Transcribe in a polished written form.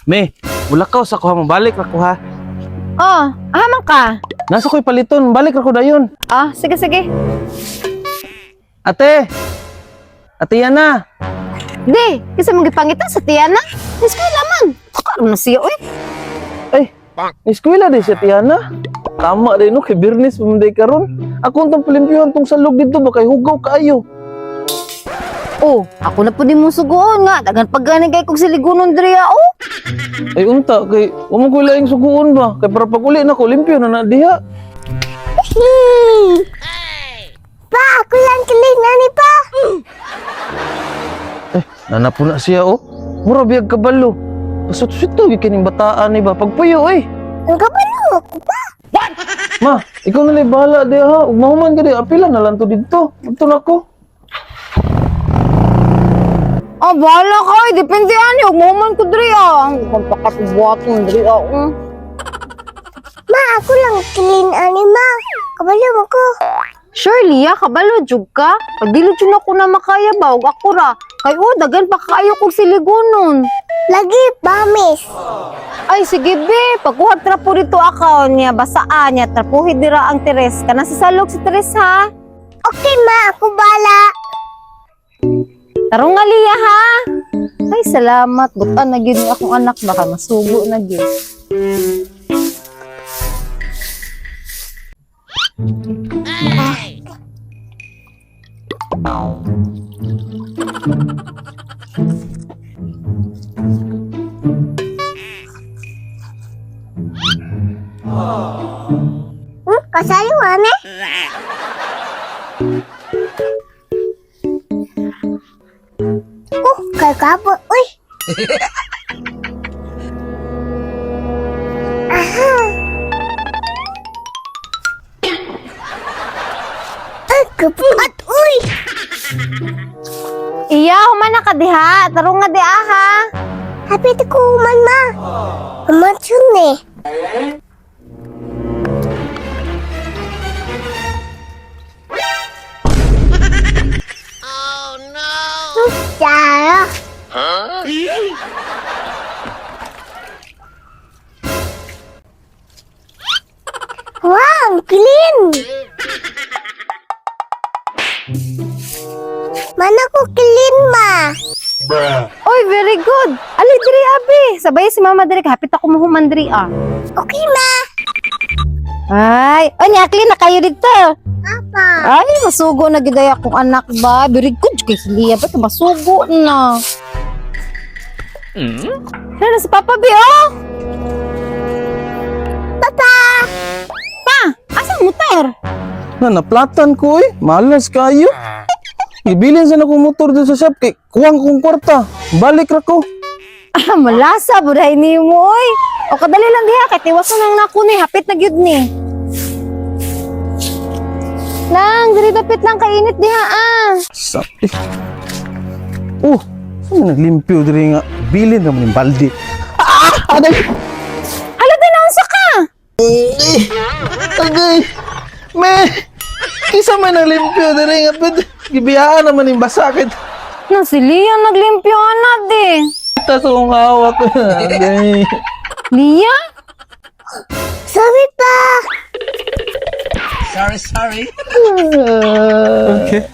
Me, mulakaw sa ko ha, mabalik ra ko ha. Oh, ahaman ka. Nasa ko'y paliton, balik ra ko dayon. Ah, sige, sige. Ate! Ate Yana! Di, kasi magipangita sa Tiana. Eskwela man. Karon na siya, oy. Ay, eskwela din siya Tiana. Tama din no, kay Birnis pamunday karon. Ako ang palimpyuhan tong salog dito ba kay hugaw kaayo. Oh, ako na po din mo suguon nga. Dagan pagganing kay kog siligunon diri ah, oh. Ay unta kay wa man ko'y laing suguon ba kay para pag uli nako limpyo na na diha. Pa, ako lang kilig na ni pa. Eh, nanapo na siya oh. Mura biyag kabalo. Pasut-sito gyud kining bataan ni ba pagpuyo eh. Ang kabalo ako pa. Ma, ikaw na lang bahala di ha. Ug mahuman ka di, apila na lang to didto. Adto na ko. Ah, bahala ka. eh. Depende ani. Huwag mo man ko diri ah. Ang pagpakatubuhaton diri ah. Oh. Ma, ako lang kilin ani ma. Kabalo mo ko. Sure, Lia, kabalo jud ka. Pag dili jud ako na makaya ba, ug ako ra. Kay oh, dagan pa kaayo kog siligunon. Lagi, promise. Ay, sige be, pagkuha trapo dito akaw niya, basaan niya, trapuhi dira ang Teres. Kana sa salog si Teres ha. Okay ma, ako bala. Tarong nga Lia ha. Ay, salamat. Butan na gyud ni akong anak baka masugo na gyud. Kasayo ane? Oh, kagapo. Uy. Aha. Ay, kapuat. Uy. Iya, humana ka diha. Tarong nga diha ha. Hapit ko man ma. Umatsun eh. Oh no! Chara. Wow, ang clean! Mana ko clean ma. Oy, very good. Ali diri abi. Sabay si mama diri hapit ako mahuman diri ah. Okay ma. Ay, oy nyakli na kayo dito. Papa. Ay, masugo na gid ay akong anak ba. Very good kay si Lia ba masugo na. Ano si Papa B oh? Papa. Pa, asa ang motor? Na naplatan ko eh. Malas kayo. Gibilin sa akong motor dito sa shop kay kuwang kong kwarta. Balik ra ko. Ah, malasa buday nimo oy. O kadali lang diha kay tiwas na nang nako ni hapit na gyud ni. Lang, diri dapit lang kainit diha ah. Sa eh. Oh, saan naglimpyo diri nga? Bilin naman yung balde. Ah! Aday! Hala din naunsa ka? Agay! Me! Kisa man naglimpyo diri nga pwede. Gibiyaan naman yung basakit. Na si Lia naglimpyo ana di. Tas akong hawak. Agay. Lia? Sorry pa. Okay.